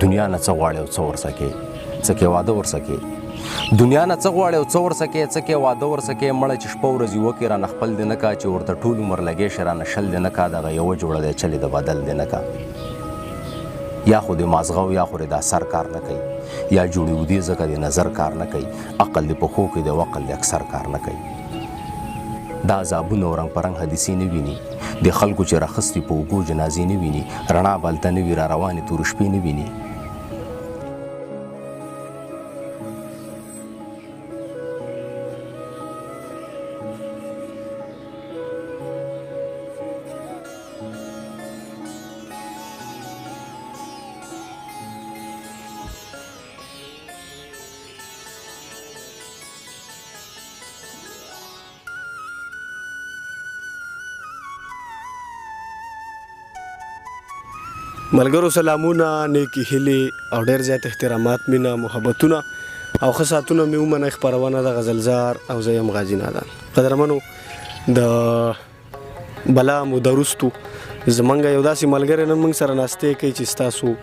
دنیا نه څه غواړې او څه ورسه کې، څه کې واده ورسه کې. دنیا نه څه غواړې او څه ورسه کې، څه کې واده ورسه کې. مړه چې شپه ورځ یوه کې رانه خپل دې نه کا، چې ورته ټول عمر لګې شي رانه شل دې نه کا، دغه یوه جوړه دی چلې د بدل دې نه کا. یا خو دې مازغه او یا خو دې دا سر کار نه کوي، یا جوړې ودې ځکه دې نظر کار نه کوي، عقل دې په ښو کې دی او عقل دې اکثر کار نه کوي. دا عذابونه او رنګ په رنګ حدیثې نه ویني، د خلکو چې راخستي په اوږو جنازې نه ویني، رڼا به هلته نه وي را روانې تورې شپې نه ویني. ملګرو سلامونه، نیکې هیلې او ډېر زیات احترامات، مینه، محبتونه او ښه ساعتونه مې ومنئ. خپرونه د غزلزار او زه یم غازي نادان. قدرمنو، د بلا موده وروستو زمونږ یو داسې ملګری نن موږ سره ناستې کوي چې ستاسو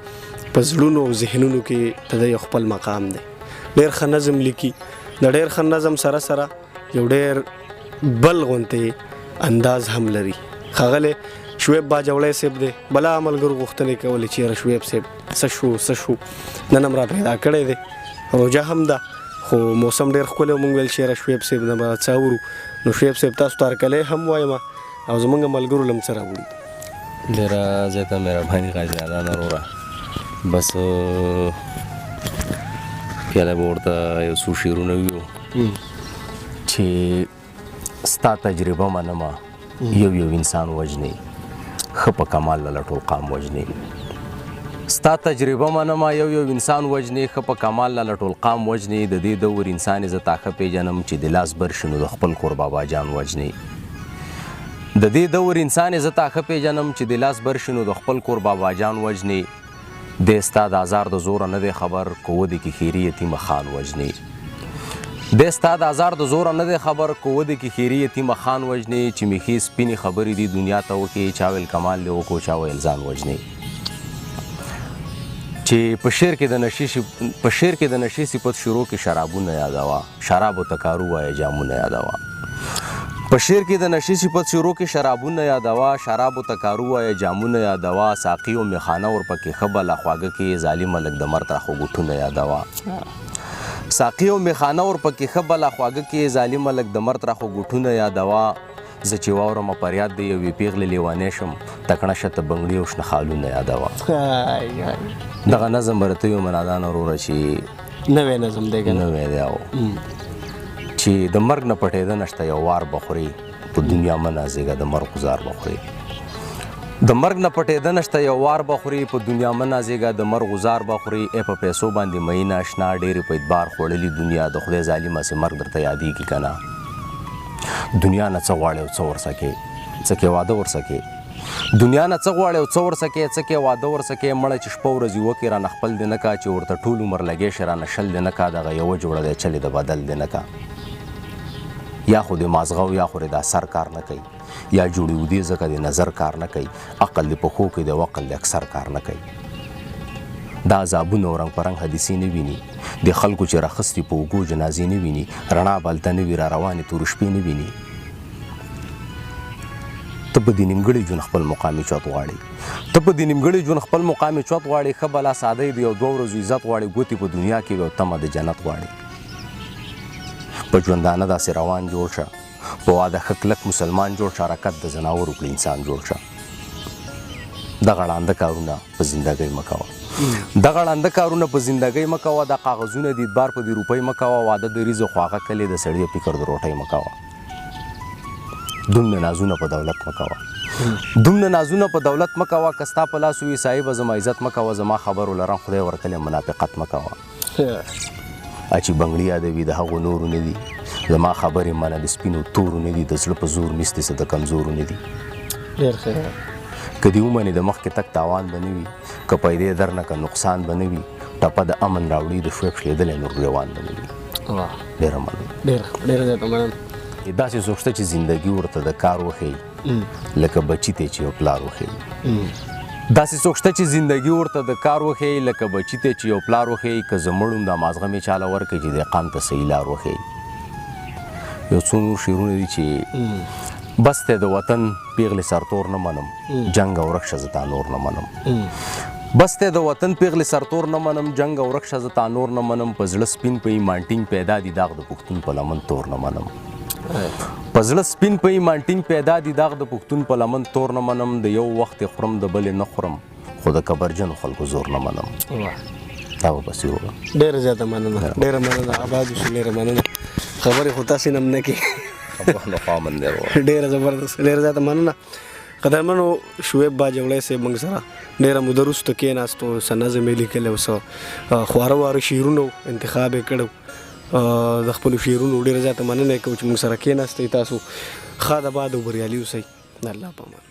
په زړونو او ذهنونو کې د ده یو خپل مقام دی. ډېر ښه نظم لیکي، د ډېر ښه نظم سره سره یو ډېر بل غونتې انداز هم لري. ښاغلی شعیب باجوړی صاحب دی. بلا ملګرو غوښتنې کولې چې یاره شعیب صاحب څه شو څه شو، نن هم را پیدا کړی دی، روژه هم ده خو موسم ډېر ښکلی و. موږ ویل چې یاره شعیب صاحب نه به څه اورو. نو شعیب صاحب تاسو ته هرکلی هم وایم او زموږ ملګرو له هم څه راوړي. ډېره زیاته مهرباني غازي نادان وروره. بس پیاله به ورته یو څو شعرونه ویو چې ستا تجربه منمه، یو یو انسان وژني، ښه په کمال لاله ټول قام وژني. ستا تجربه منمه، یو یو انسان وژني، ښه په کمال لاله ټول قام وژني. د دې دور انسان یې زه تا ښه پېژنم، چې د لاس بر شي نو د خپل کور بابا جان وژني. د دې دور انسان یې زه تا ښه پېژنم، چې د لاس بر شي نو د خپل کور بابا جان وژني. دی ستا د ازار د زوره نه دی خبر، که ودې کې ښېري یتیمه خان وژني. دی ستا د ازار د زوره نه دی خبر، که ودې کې ښېري یتیمه خان وژني. چې مې ښې سپینې خبرې دي دنیا ته وکړې، چا ویل کمال دې وکړو، چا ویل ځان وژني. چې په شعر کې د نشې په شعر کې د نشې صفت شروع کې شرابونه یادوه، شرابو ته کارو وایه جامونه یادوه. په شعر کې د نشې صفت شروع کې شرابونه یادوه، شرابو ته کارو وایه جامونه یادوه. ساقي او میخانه ورپکې ښه بله خواږه کې ظالمه لږ د مرګ ترخو ګوټونه یادوه. ساقي او میخانه ورپکې ښه بله خواږه کې ظالمه لږ د مرګ ترخو ګوټونه یادوه. زه چې واورمه فریاد د یوې پیغلې لیونی شم، تکړه شه ته بنګړي او شنه خالونه یادوه. دغه نظم به راته ویم نادان وروره چې نوی نظم دی که نه؟ نوی دی. او چې د مرګ نه پټېده نشته، یو وار به خورې، په دنیا مه نازېږه د مرګ ګزار به خورې. د مرګ نه پټېده نشته، یو وار به خورې، په دنیا مه نازېږه د مرګ ګزار به خورې. ای په پیسو باندې مئینه اشنا، ډېرې په اعتبار خوړلې دنیا، د خدای ظالمه سي مرګ درته یادېږي که نه؟ دنیا نه څه غواړې او څه ورسه کې، څه کې واده ورسه کې. دنیا نه څه غواړې او څه ورسه کې، څه کې واده ورسه کې. مړه چې شپه ورځ یوه کې رانه خپل دې نه کا، چې ورته ټول عمر لګې شي رانه شل دې نه کا، دغه یوه جوړه دی چلې د بدل دې نه کا. یا خو دې مازغه او یا خو دې دا سر کار نه کوي، یا جوړې ودې ځکه دې نظر کار نه کوي، عقل دې په ښو کې دی او عقل دې اکثر کار نه کوي. دا عذابونه او رنګ په رنګ حدیثې نه ویني، د خلکو چې راخستي په اوږو جنازې نه ویني، رڼا به هلته نه وي را روانې تورې شپې نه ویني. ته په دې نیمګړي ژوند خپل مقام چوت غواړې، ته په دې نیمګړي ژوند خپل مقام چوت غواړې. ښه بلا ساده دی او دوه ورځو عزت غواړې، ګوتې په دنیا کې وي او تمه د جنت غواړې. په ژوندانه داسې روان جوړ شه، په واده ښه کلک مسلمان جوړ شه، حرکت د ځناورو کړي انسان جوړ شه. دغه ړانده کارونه په زندګۍ مه کوه، دغه ړانده کارونه په زندګۍ مه کوه. دا کاغذونه د اعتبار په دې روپۍ مه کوه، واده د ریزو خو هغه کلې د سړي فکر د روټۍ مه کوه. دومره نازونه په دولت مه کوه، دومره نازونه په دولت مه کوه. که ستا په لاسو وي صاحبه زما عزت مه کوه، زما خبرو لرم خدای ورکلی منافقت مه کوه. چې بنګړي یادوي د هغو نورو نه دي، زما خبرې منه د سپینو تورو نه دي، د زړه په زور میستې څه د کمزورو نه دي. ډېر ښه. که دې ومنې د مخکې تک تاوان به نه وي، که پیدې درنه که نقصان به نه وي، ټپه د امن راوړي د شعیب شلېدلی نور ګرېوان به نه وي. ډېره مننه. ډېر ښه، ډېره زیاته مننه. داسې څوک شته چې زندګي ورته د کار وښیي، لکه بچي ته چې یو پلار وښیي. داسې څوک شته چې زندگی ورته د کار وښیي، لکه بچي ته چې یو پلار وښیي. که زه مړ وم دا مازغه مې چاله ورکړي چې د قام ته صحیح لار وښیي. یو څو نور شعرونه دي چې بس ته د وطن پیغلې سرتور نه منم، جنګ او ورک شه زه تا نور نه منم. بس ته د وطن پیغلې سرتور نه منم، جنګ او ورک شه زه تا نور نه منم. په زړه سپین په ایمان ټینګ پیدا دي داغ د پښتون په لمن تور نه منم. په زړه سپین په ایمان ټینګ پیدا دي داغ د پښتون په لمن تور نه منم. د یو وخت یې خورم د بلې نه خورم، خو د کبرجنو خلکو زور نه منم. دا به پسې وګورم. ډېره زیاته مننه، ډېره مننه، آباد اوسې، ډېره مننه. خبرې خو تاسې نه هم نه کې. نو خامن دی وروره. ډېره زبردست، ډېره زیاته مننه. قدرمنو شعیب باجوړی صاحب موږ سره ډېره موده وروسته کېناستو، څه نظم یې لیکلی و، څه خواره واره شعرونه انتخاب یې کړی د خپلو شعرونو. ډېره زیاته مننه یې کوو چې موږ سره کېناستئ. تاسو ښاد آباد او بریالي اوسئ. د الله په امان.